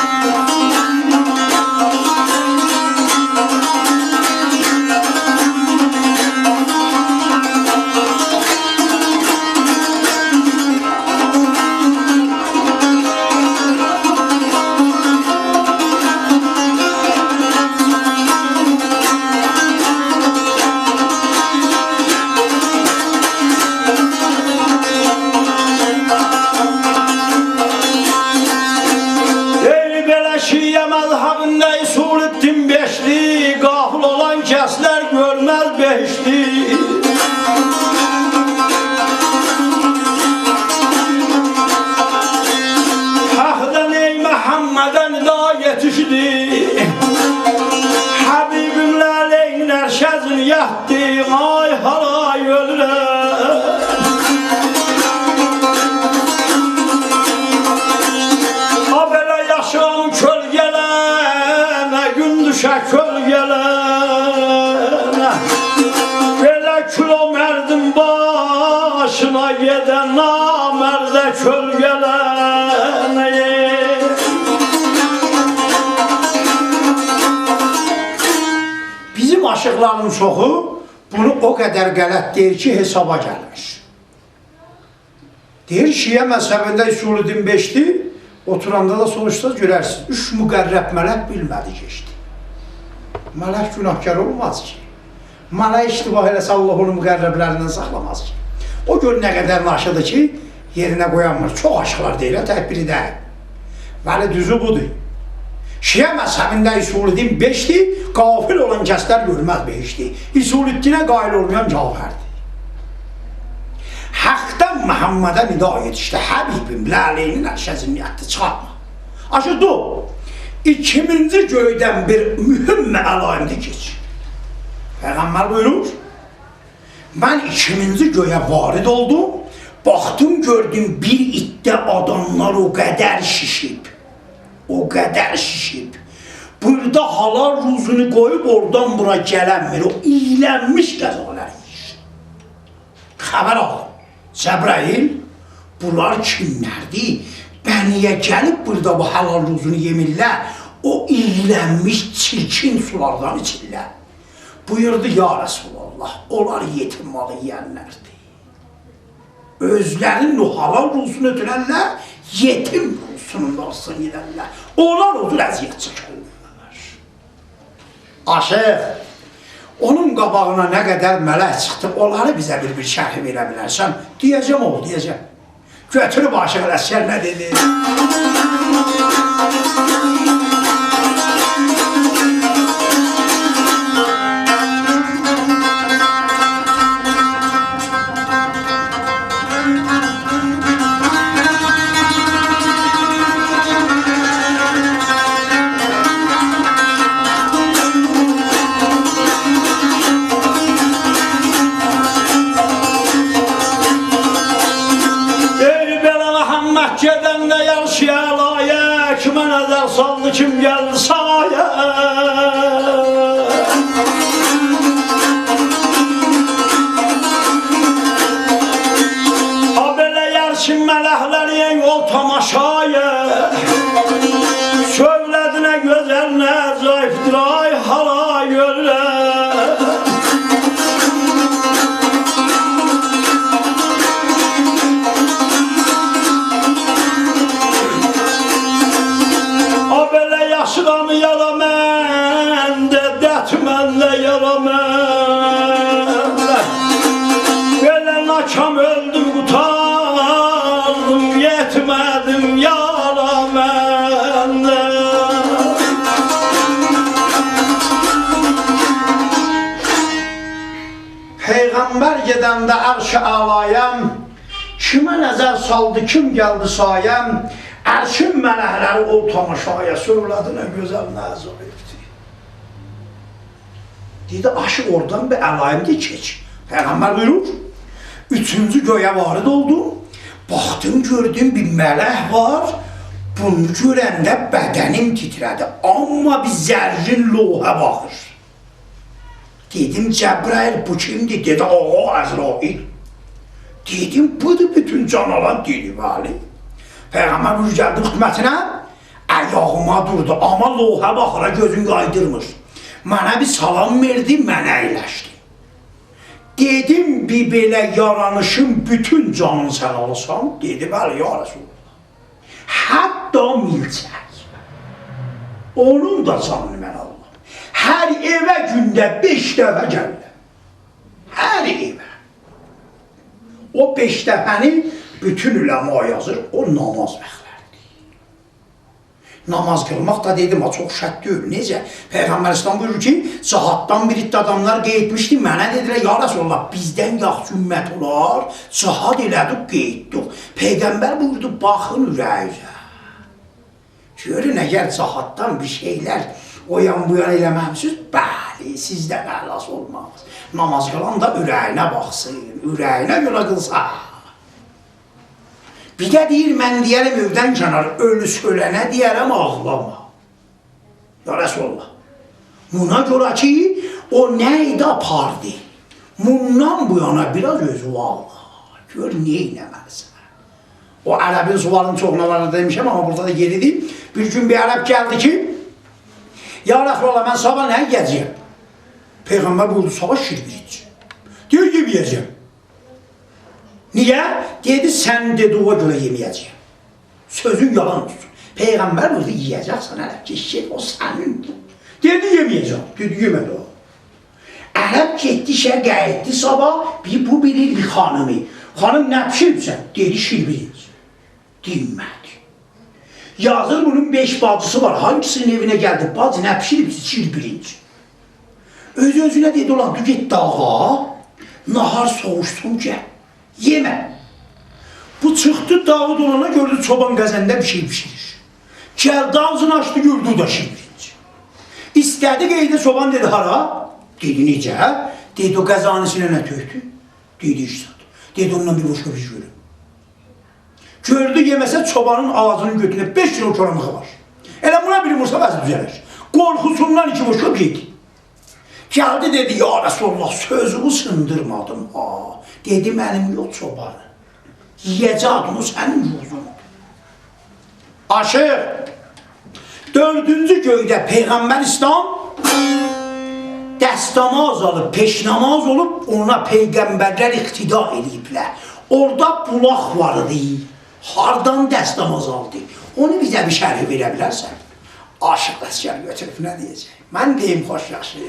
ای بئله شیعه مذهبینده اصول‌الدین بئشلی، غافل اولان کسلر گؤرمز بهشتی. حقدن ای محمده ندا یئتیشدی، حبیبیمله علی‌العرش اذن یئتدی، آی هارای اؤلورم. آ بئله یاشام کؤلگه‌لنه، گون دوشه کؤلگه‌لنه. بئله کول او مردین باشینا، گئده نامرده کؤلگه‌لنه. بیزیم آشیقلارین چوخو بونو او قدر غلط دئییر کی، حسابا گلمیر. دئییر، شیعه مذهبینده اصول دین بئشدیر، اوتوراندا دا سوروشساز گؤررسینیز، اوچ مقرب ملک بیلمه‌دی کئچدی. ملک گناهکار اولماز کی. ملک اشتباه ائله‌سه، الله اونو مقربلریندن ساخلاماز کی. او گؤر نه قدر ناشیدیر کی، یئرینه قویانمیر. چوخ آشیقلار دئییرلر، تک بیری دئییل. ولی دوزو بودور. شیعه مذهبینده اصول دین بئشدیر، غافل اولان کسلر گؤرمز بهشتی. اصول دینه قائل اولمایان کافردیر. حقدن محمده ندا یئتیشدی: حبیبیم، لعلینین عرشه زینتدیر، چیخارتما. آشیق، دور. ایکیمینجی گؤیدن بیر مهم علایمدی کئچ. پیغمبر بویورور: من ایکیمینجی گؤیه وارد اولدوم، باخدیم، گؤردوم بیر عده آداملار او قدر شیشیب، او قدر شیشیب. بورادا حلال روزونو قویوب اورادان بورا گلنمیر، او اییلنمیش غذالاری یئییر. خبر آلدیم: جبرئیل، بونلار کیملردیر؟ به نییه گلیب بورادا بو حلال روزونو یئمیرلر، او اییلنمیش چیرکین سولاردان ایچیرلر؟ بویوردو: یا رسول‌الله، اونلار یئتیم مالی یئینلردیر. اؤزلرینین او حلال روزونو اؤتوررلر، یئتیم روزونون دا اولسون یئیرلر. اونلار او جور اذیت چکرلر. آشیق، اونون قاباغینا نه قدر ملک چیخدی، اونلاری بیزه بیر-بیر شرح وئره بیلرسن؟ دئیه‌جم، اوغول، دئیه‌جم. گؤتوروب آشیق علعسگر نه دئدی؟ ای بئله محمد، گئدنده یارشی علایه، کیمه نظر سالدی، کیم گلدی سایه؟ ها بئله یارشی ملکلری، ای او تماشایه، سؤیله‌دی نه گؤزل، نه عجایبدیر، آی حالای اؤللر. آ بئله یاشیغامی یارا منده، دتمنده یارا منده. بئله ناکام اؤلدوم، قوتاردیم، یئتمه‌دیم یارا منده. پیغمبر گئدنده عرش اعلایم، کیمه نظر سالدی، کیم گلدی سایم؟ عرشین ملکلری اول تماشایا، سؤیله‌دی نه گؤزل، نه عجایبدیر. دئدی: آشیق، اورادان بیر علایمدی کئچ. پیغمبر بویورور: اوچونجو گؤیه وارد اولدوم، باخدیم، گؤردوم بیر ملک وار، بونو گؤرنده بدنیم تیتره‌دی، آمما بیر زرین لوحه باخیر. دئدیم: جبرئیل، بو کیمدیر؟ دئدی: آقا، عزرائیل. دئدیم: بودور بوتون جان آلان؟ دئدی: بلی. پیغمبر بویورور، گلدیم خدمتینه، آیاغیما دوردو، آمما لوحه باخیرا گؤزون یایدیرمیر. منه بیر سلام وئردی، منه اَیلشدی. دئدیم: بیر بئله یارانیشین بوتون جانین سن آلیسان؟ دئدی: بلی، یا رسول‌الله. حتی میلچک. اونون دا جانینی من آلیرام. هر ائوه گونده بئش دفعه گلیرم. هر ائوه. او بئش دفعه‌نی بوتون علما یازیر، او نماز وقتلریدیر. نماز قیلماق دا، دئدیم ها، چوخ شرط دئییل. نئجه؟ پیغمبر اسلام بویورور کی، جهاددان بیر عده آداملار قاییتمیشدی، منه دئدیلر: یا رسول‌الله، بیزدن یاخشی امت اولار، جهاد ائله‌دیک، قاییتدیق. پیغمبر بویوردو: باخین اوره‌یینیزه. گؤرون، اگر جهاددان بیر شئیلر او یان بو یان ائله‌مه‌میسینیز، بلی، سیزدن اعلاسی اولماز. نماز قیلان دا اوره‌یینه باخسین، اوره‌یینه گؤره قیلسا. بیر ده دئییر، من دئیه‌رم ائودن کنار، اؤلوسو اؤلنه دئیه‌رم، آغلاما. یا رسول‌الله. بونا گؤره کی، او نه ایدی آپاردی. بوندان بو یانا بیر آز اؤزو آغلار. گؤر، نئینه‌مه‌لیسن؟ او عربین سؤالینی چوخ ناواردا دئمیشم، آمما بورادا دا یئریدیر. بیر گون بیر عرب گلدی کی، یا رسول‌الله، من صاباح نه یئیه‌جه‌یم؟ پیغمبر بویوردو: «ساغ اول، شیر برنج.» دئییر: «یئمه‌یه‌جم.» نییه؟ دئدی: «سنین دئدیگینه گؤره یئمه‌یه‌جم.» سؤزون یالان اولسون. پیغمبر بویوردو: «یئیه‌جکسن، عرب، گئت، گئت، او سنیندیر.» دئدی: «یئمه‌یه‌جم.» دئدی: «یئمه ده.» عرب گئتدی ایشه، قاییتدی صاباح، بیر بو بیلیر، بیر خانیمی. «خانیم، نه بیشیریبسن؟» دئدی: «شیر برنج.» دینمه‌دی. یازیر بونون بئش باجیسی وار. هانگیسی‌نین ائوینه گلدی: «باجی، نه بیشیریبسیز؟» «شیر برنج.» اؤز-اؤزونه دئدی: «اولان، دور گئت داغا، ناهار سوووشسون، گل، یئمه.» بو چیخدی داغی دولانا، گؤردو چوبان قازاندا بیر شئی بیشیریر. گلدی، آغزینی آچدی، گؤردو او دا شیر برنج. ایسته‌دی قاییدا، چوبان دئدی: «هارا؟» دئدی: «نئجه؟» دئدی: «او قازانین ایچینه نه تؤکدون؟» دئدی: «هئچ زاد.» دئدی: «اوندان بیر بوشقاب ایچ گؤروم.» گؤردو یئمه‌سه، چوبانین آغزینین گؤتونه بئش کیلو کوراماغی وار. ائله بونا بیر وورسا وضعی دوزه‌لر. قورخوسوندان ایکی بوشقاب یئدی. گلدی دئدی: «یا رسول‌الله، سؤزووو سیندیرمادیم ها.» دئدی: «منیم یوخ، چوبانین. یئیه‌جکدین، او سنین روزوندور.» آشیق، دؤردونجو گؤیده پیغمبر اسلام دستماز آلیب، پیشنماز اولوب، اونا پیغمبرلر اقتدا ائله‌ییبلر. اورادا بولاق وار ایدی. هاردان دستماز آلدی؟ اونو بیزه بیر شرح وئره بیلرسن؟ آشیق عسگر گؤتوروب نه دئیه‌جک؟ من دئییم، خوش یاخشی.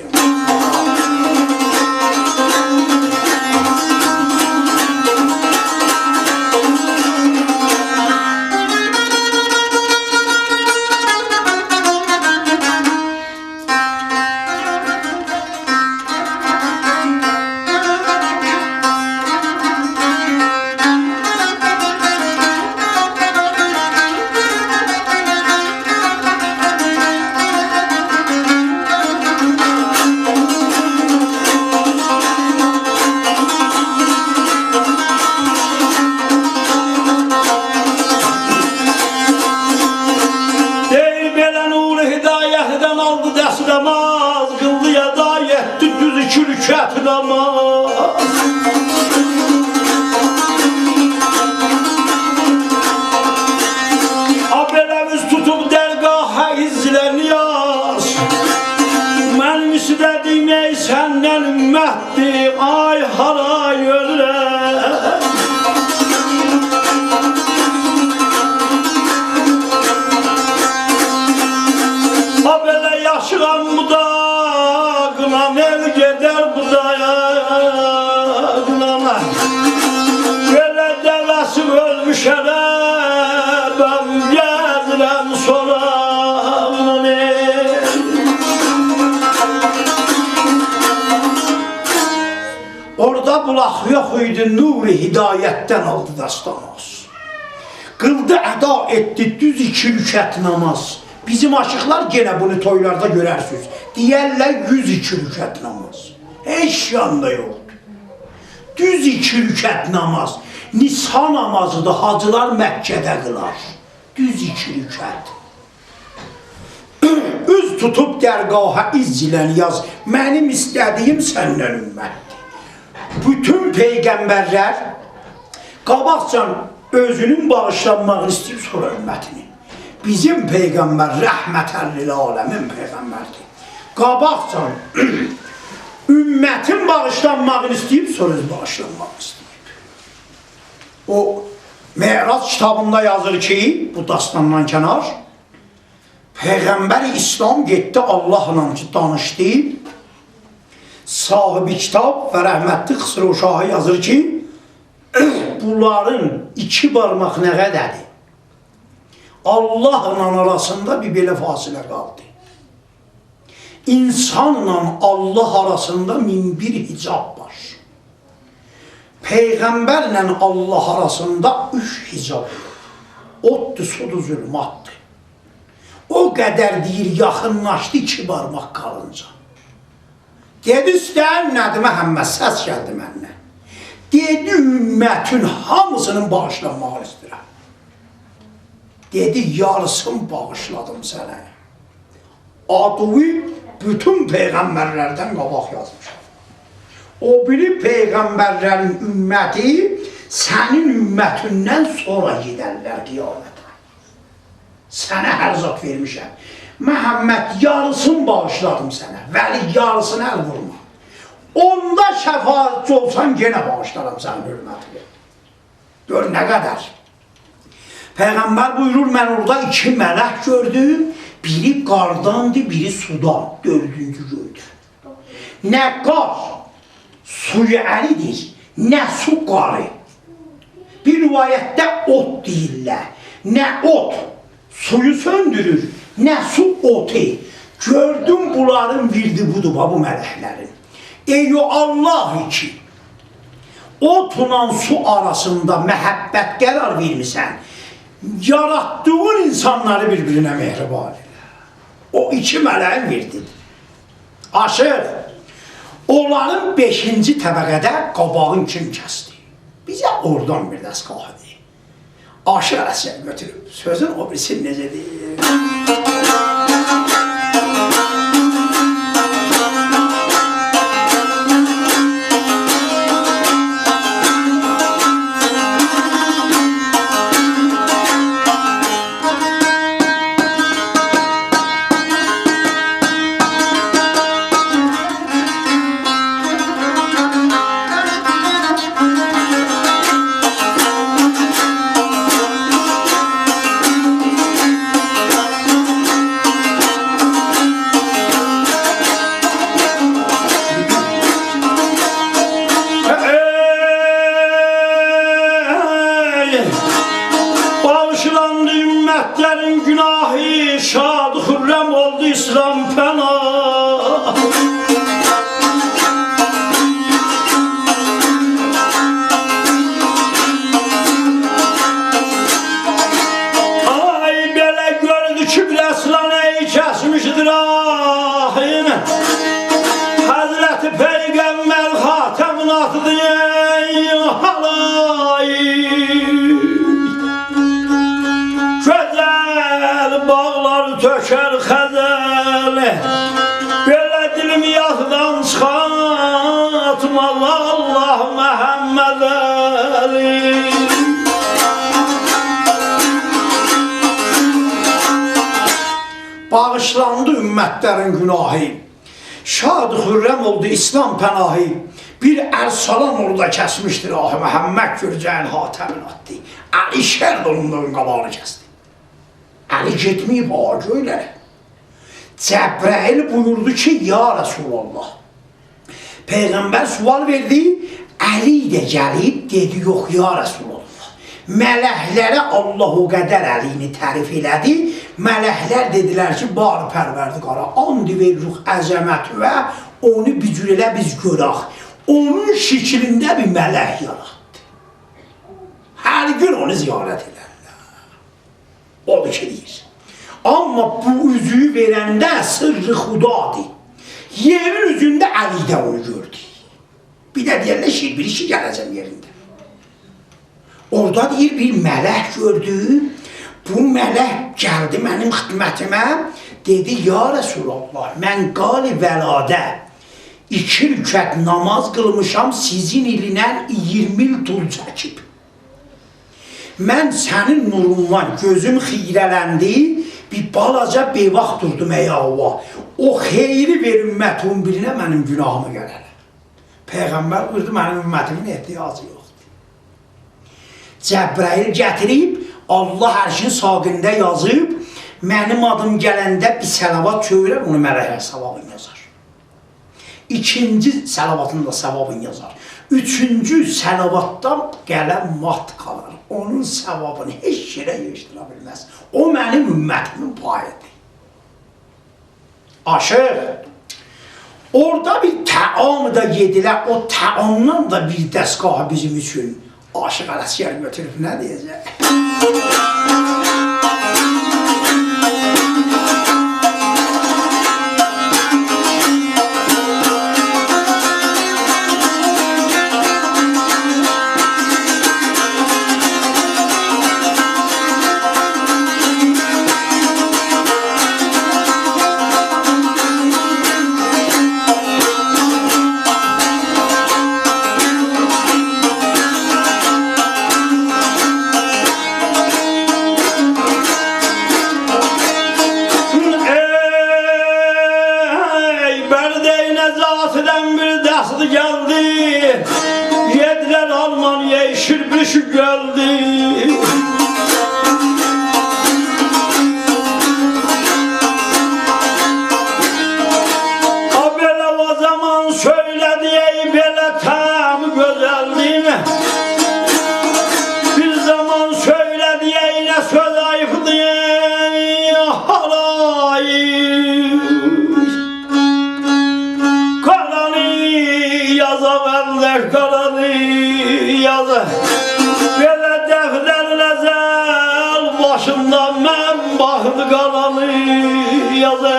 دئییر بئله نور هدایتدن آلدی دستماز، قیلدی ادا یئتدی دوز ایکی رکعت نماز. آ بئله اوز توتوب درگاها عز ایله نیاز، منیم ایسته‌دیگیم ای سندن امتدیر، آی هارای اؤلورم. آ بئله یاشیرام بو داغینان، ائل گئدر بو داغینان. بئله دوه‌سی اؤلموش عربم، گلیرم سوراغینا. اورادا بولاق یوخ ایدی، نور هدایتدن آلدی دستماز. قیلدی، ادا ائتدی دوز ایکی رکعت نماز. بیزیم آشیقلار یئنه بونو تویلاردا گؤررسینیز. دئیرلر یوز ایکی رکعت نماز. هئچ یاندا یوخدور. دوز ایکی رکعت نماز. نسا نمازیدیر، حاجیلار مکه‌ده قیلار. دوز ایکی رکعت. اوز توتوب درگاها عز ایله نیاز، منیم ایسته‌دیگیم سندن امتدیر. بوتون پیغمبرلر قاباقجان اؤزونون باغیشلانماغینی ایسته‌ییب، سونرا امتینین. بیزیم پیغمبر رحمة للعالمین پیغمبردیر. قاباقجان امتین باغیشلانماغینی ایسته‌ییب، سونرا اؤز باغیشلانماغینی ایسته‌ییب. او معراج کیتابیندا یازیر کی، بو داستاندان کنار، پیغمبر اسلام گئتدی، آللاهلا کی دانیشدی. صاحب کیتاب و رحمتلی خسرو شاهی یازیر کی، بونلارین ایکی بارماق نه قدردیر؟ آللاهلا آراسیندا بیر بئله فاصله قالدی. انسانلا آللاه آراسیندا مین بیر حجاب وار. پیغمبرله آللاه آراسیندا اوچ حجاب وار. اوددور، سودور، ظلماتدیر. او قدر دئییر، یاخینلاشدی ایکی بارماق قالینجا. دئدی: «ایسته‌یین نه‌دیر محمد؟» سس گلدی مندن. دئدی: «امتین هامیسینین باغیشلانماغینی ایسته‌ییرم.» دئدی: «یاریسینی باغیشلادیم سنه.» آدینی بوتون پیغمبرلردن قاباق یازمیشام. او بیری پیغمبرلرین امتی سنین امتیندن سونرا گئدرلر قیامته. سنه هر زاد وئرمیشم. محمد، یاریسینی باغیشلادیم سنه. ولی یاریسینا ال وورما. اوندا شفاعتچی اولسان، یئنه باغیشلارام سنین حرمتینی. گؤر نه قدر. پیغمبر بویورور: «من اورادا ایکی ملک گؤردوم، بیری قارداندی، بیری سودان، دؤردونجو گؤیدو.» نه قار سویو اریدیر، نه سو قاری. بیر روایتده اود دئییرلر. نه اود سویو سؤندورور، نه سو اودو. گؤردوم، بونلارین ویردی بودور، باخ، بو ملکلرین. ای الله کی، اودلا سو آراسیندا محبت قرار وئرمیسن، یاراتدیغین اینسانلاری بیر-بیرینه مهربان ائله. او ایکی ملکین ویردیدیر. عاشیق، اونلارین بئشینجی طبقه‌ده قاباغین کیم کسدی؟ بیزه اورادان بیر دستگاه دئ. عاشیق عرسیان گؤتوروب سؤزون او بیریسینی نئجه دئییر؟ ای! باغیشلاندی امتلرین گوناهی، شاد خرم اولدو اسلام پناهی. آی، بئله گؤردو کی، بیر اصلان ای کسمیشدیر آهین. حضرت پیغمبر خاتمین آتدی، ای آلای. گؤزل باغلار تؤکر خزل، بئله دیلیم یاددان چیخارتما، الله محمد علی. باغیشلاندی امتلرین گوناهی، شاد خرم اولدو اسلام پناهی. بیر ارسلان اورادا کسمیشدیر آهی، محمد گؤرجه‌یین خاتمین آتدی. علی شر اونون قاباغینی کسدی. علی گئتمه‌ییب ها گؤیلره. جبرئیل بویوردو کی، یا رسول‌الله. پیغمبر سؤال وئردی، علی ده گلیب دئدی، یوخ، یا رسول‌الله. ملکلره الله او قدر علی‌نی تعریف ائله‌دی، ملکلر دئدیلر کی، باری پروردگارا، آند وئریریک عظمتیوه، اونو بیر جور ائله بیز گؤرک. اونون شکلینده بیر ملک یاراتدی. هر گون اونو زیارت ائدرلر. اودور کی، دئییر. آمما بو اوزویو وئرنده سرّ خدادیر. یئرین اوزونده علی ده اونو گؤردو. بیر ده دئیرلر، شیر، بیر ایکی گله‌جم یئرینده. اورادا دئییر، بیر ملک گؤردو. بو ملک گلدی منیم خدمتیمه. دئدی، یا رسول‌الله، من قال ولاده ایکی رکعت نماز قیلمیشام، سیزین ایلینن اییرمی ایل طول چکیب. من سنین نوروندان گؤزوم خیره‌لندی، بیر بالاجا بئواخ دوردوم آیاغا. او خیری وئر امتین بیرینه، منیم گوناهیمی گله‌لر. پیغمبر بویوردو، منیم امتیمین احتیاجی یوخدور. جبرئیل گتیریب، الله عرشین ساقینده یازیب، منیم آدیم گلنده بیر صلوات چؤوورر، اونو ملکلر ثوابین یازار. ایکینجی صلواتین دا ثوابین یازار. اوچونجو صلواتدان قلم مات قالار. اونون ثوابینی هئچ یئره ییغیشدیرا بیلمز. او منیم امتیمین پاییدیر. عاشیق، اورادا بیر طعام دا یئدیلر، او طعامدان دا بیر دستگاه بیزیم اوچون. عاشیق عرسیان گؤتوروب نه دئیه‌جک؟ آسیدی گلدی، یئدیلر آلمانی، شیربیری شو گؤلدو. آ، بئله او زامان سؤیله‌دی، ای بئله طعمی گؤزلدی. بیر زامان سؤیله‌دی، ای نه سؤز آییبدی، آی. قارانی یازا بنده، قارانی یازا. بئله دفترین ازل باشیندا من باخدی قارانی یازا.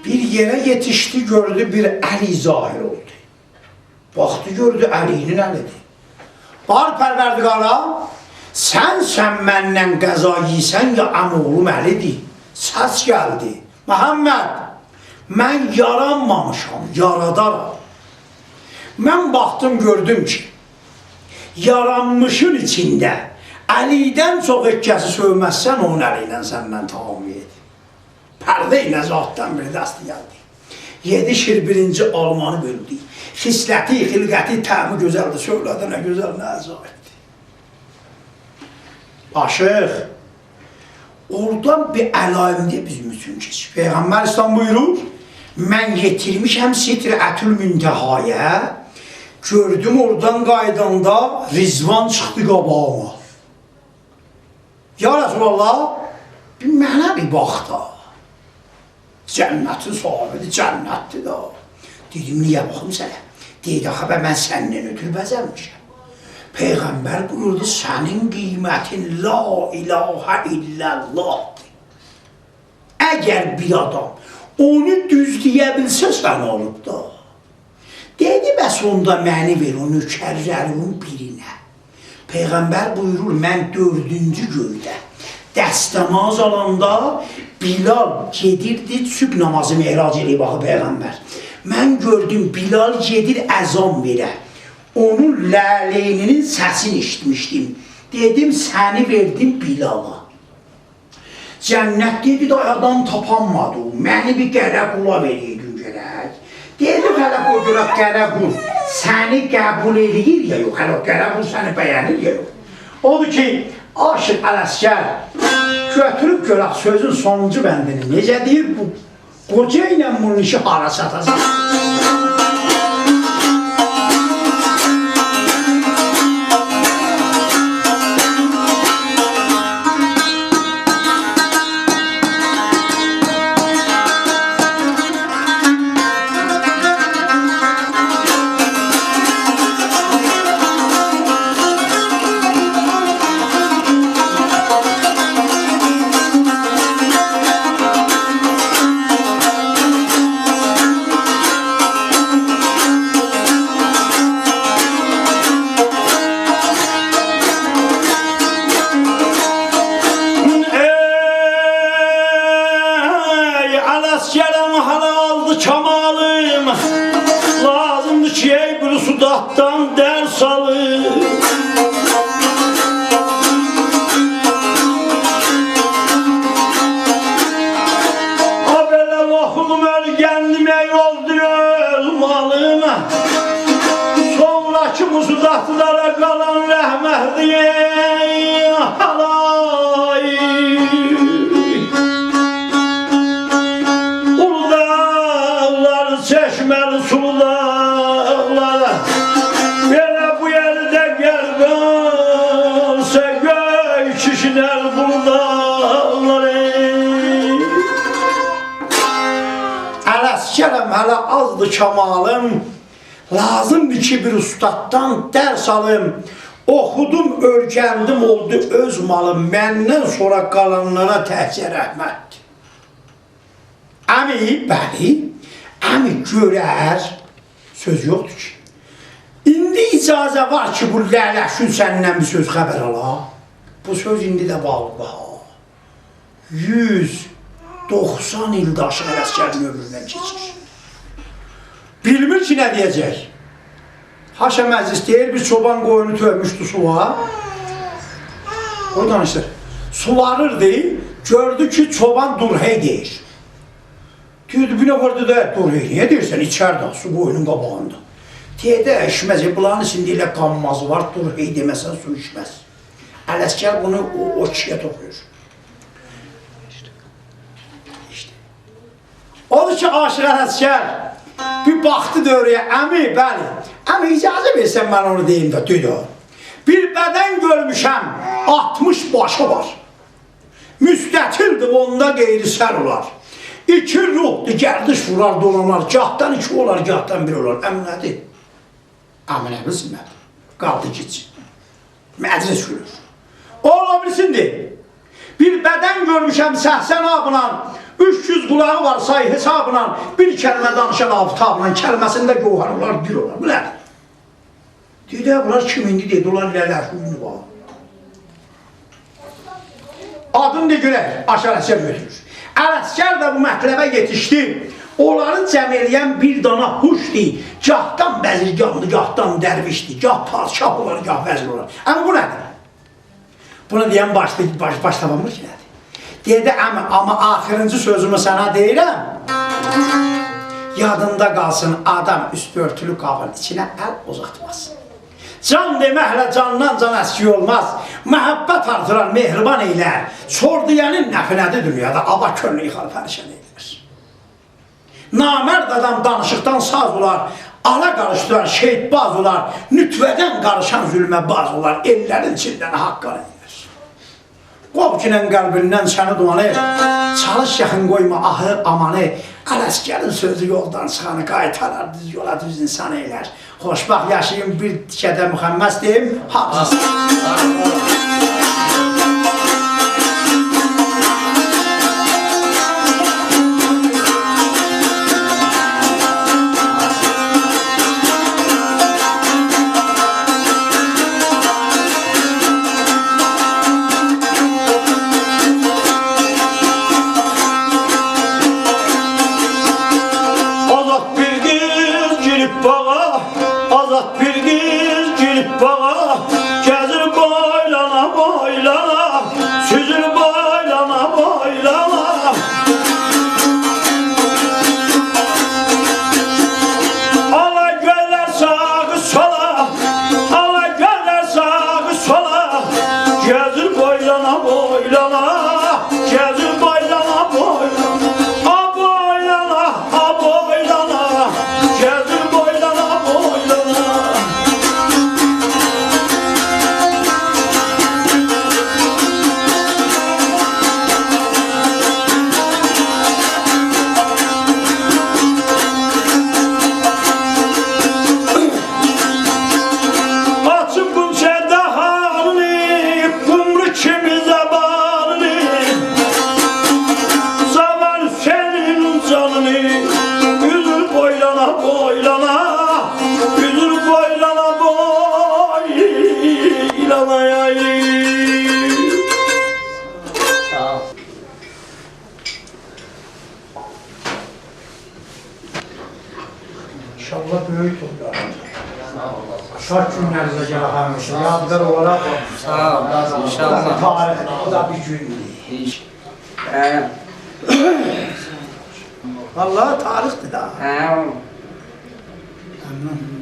بیر یئره یئتیشدی، گؤردو بیر علی ظاهر اولدو. باخدی، گؤردو علی‌نین علی‌دیر. بار پروردگارا، سنسن منن قضا یئییسن، یا عم‌اوغلوم علی‌دیر؟ سس گلدی: محمد، من یارانمامیشام، یارادارام. من باخدیم، گؤردوم کی، یارانمیشین ایچینده علی‌دن چوخ هئچ کسی سؤومزسن، اونون علی‌نن سندن تعامل ائدیر. پرده نزاهتدن بیر دستی گلدی. یئدی شیربیرینجی آلمانی بؤلدو. خصلتی، خلقتی، طعمی گؤزلدی، سؤیله‌دی نه گؤزل، نه عجایبدیر. عاشیق، اورادان بیر علائم دئ بیزیم اوچون کئچ. پیغمبر اسلام بویورور: «من یئتیرمیشم سدرة‌المنتهایا، گؤردوم اورادان قاییداندا رضوان چیخدی قاباغیما.» یا رسول‌الله، بیر منه بیر باخ دا. جنتین صاحیبی‌دیر، جنتدیر ده. دئدیم: «نییه باخیم سنه؟» دئدی: «آخی به من سندن اؤترو بزنمیشم.» پیغمبر بویوردو: «سنین قیمتین لا اله الا الله‌دیر.» اگر بیر آدام اونو دوز دئیه بیلسه، سن اولوب دا. دئدی: «بس اوندا منی وئر او نوکرلریمین بیرینه.» پیغمبر بویورور: «من دؤردونجو گؤیده دستماز آلاندا بلال گئدیردی صبح نمازی معراج ائله‌ییب آخی پیغمبر. من گؤردوم بلال گئدیر اذان وئره. اونون نعلینی‌نین سسینی ائشیتمیشدیم. دئدیم سنی وئردیم بلالا.» جنت دئدی: «دای آدام تاپانمادی، منی بیر قره قولا وئره‌یدین گرک.» دئدی: «هله قوی گؤرک قره قول سنی قبول ائله‌ییر یا یوخ، هله قره قول سنی بینیر یا یوخ.» اودور کی، عاشیق علعسگر، گؤتوروب گؤرک سؤزون سونونجو بندینی نئجه دئییر بو. قوجا ایله بونون ایشی هارا چاتاجاق؟ ای علعسگرم، هله آزدی کمالیم، لازیمدیر کی، ای بیر اوستاددان درس آلیم. آ، بئله اوخودوم، اؤیرندیم، ای اولدو اؤلمالیم. سونراکی اوستادلارا قالان رحمتدیر، آلای. اولو داغلار، چشمه‌لی سولو داغلار، بئله بو یئرده قرب اولسا، گؤی کیشینر بولو داغلاری. علعسگرم، هله آزدی کمالیم، لازیمدیر کی، بیر اوستاددان درس آلیم. اوخودوم، اؤیرندیم، اولدو اؤز مالیم. مندن سونرا قالانلارا تکجه رحمتدیر. عمی، بلی، عمی گؤرر، سؤز یوخدور کی. ایندی اجازه وار کی، بو لعله‌شون سندن بیر سؤز خبر آلا؟ بو سؤز ایندی ده باغلیدیر ها. یوز دوخسان ایلدیر عاشیق علعسگرین عؤمروندن کئچیر. بیلمیر کی، نه دئیه‌جک. حاشا مجلس، دئییر، بیر چوبان قویونو تؤکموشدو سویا. او دانیشیر. سوواریردی، گؤردو کی، چوبان «دور هئی» دئییر. دئییردی: «بیر نفر ده، ده دور هئی نییه دئییرسن؟ ایچر ده، سو قویونون قاباغیندا.» دئییر: «ده ایچمز، ائ، بونلارین ایچینده ائله قانمازی وار، دور هئی دئمه‌سن سو ایچمز.» علعسگر بونو او، او کیشی‌یه توخویور. ایشته. اودور کی، عاشیق علعسگر بیر باخدی دؤوره‌یه: «عمی، بلی، عمی، اجازه وئرسن من اونو دئییم ده، دئدی او. بیر بدن گؤرموشم، آلتمیش باشی وار. مستطیلدیر، اوندا غیری سر اولار. ایکی روحدور، گردش وورار، دولانار، گاهدان ایکی اولار، گاهدان بیر اولار.» عمی، نه‌دیر؟ عمی نه بیلسین نه‌دیر؟ قالدی گیج. مجلس گولور. اولا بیلسین دئییر: «بیر بدن گؤرموشم سکسن آبلا، اوچ یوز قولاغی وار سای حسابلا، بیر کلمه دانیشان آفتابلا، کلمه‌سینده گوهر اولار، دیر اولار.» بو نه‌دیر؟ دئدی: «بونلار کیمیندی؟» دئدی: «اونلار ائله‌لر، هویونو وار.» آدین دئ گؤرک، عاشیق علعسگر گؤتورور. علعسگر ده بو مطلبه یئتیشدی. اونلاری جمع ائله‌ین بیر دانا هوشدی. گاهدان بزیرگاندی، گاهدان درویشدی. گاه پادشاه اولار، گاه وزیر اولار. اما بو نه‌دیر؟ بونو دئین باش، باش، باش تاپانمیر کی، نه‌دیر؟ دئدی: «عمی، اما آخیرینجی سؤزومو سنه دئییرم. یادیندا قالسین، آدام اوستو اؤرتولو قابین ایچینه ال اوزاتماز. جان دئمکله جاندان جان اسکیک اولماز. محبت آرتیرار، مهربان ائیلر. چور دئیه‌نین نفعی نه‌دیر دونیادا؟ آبا کؤنلو ییخار، پریشان ائیلر. نامرد آدام دانیشیقدان ساز اولار، آلا قاریشدیرار، شیط‌باز اولار، نطفه‌دن قاریشان ظلمه باز اولار، ائللرین ایچینده ناحق قان ائیلر. قووگینن قلبیندن سنی دومانی، چالیش یاخین قویما آهی آمانی، علعسگرین سؤزو یولدان چیخانی قایتارار، دوز یولا دوز انسان ائیلر. خوشبخت یاشایین، بیر تیکه ده مخمس دئییم، حافظ. آزاد بیر قیز گیریب باغا، آزاد بیر قیز گیریب باغا، گزیر بویلانا، بویلانا، سوزور بویلانا، بویلانا. آلا گؤزلر ساغا سولا، آلا گؤزلر ساغا سولا، گزیر بویلانا، بویلانا، گزیر بویلانا، بویلانا. آ بویلانا، آ بویلانا، گزیر بویلانا، بویلانا. آچیب قونچه دهانینی، قومرو کیمی زبانینی، زبان سنین جانینی، اوزور بویلانا، بویلانا، اوزور بویلانا، بویلانا، آی. ساغ اول. ان‌شاءالله بؤیوک اولار. شاد گونلرینیزه گلک همیشه. یادگار اولاراق. ساغ اول، ان‌شاءالله. تاریخ، او دا بیر گوندور. ان‌شاءالله. هه. والله تاریخدیر دا. هه. ممنون.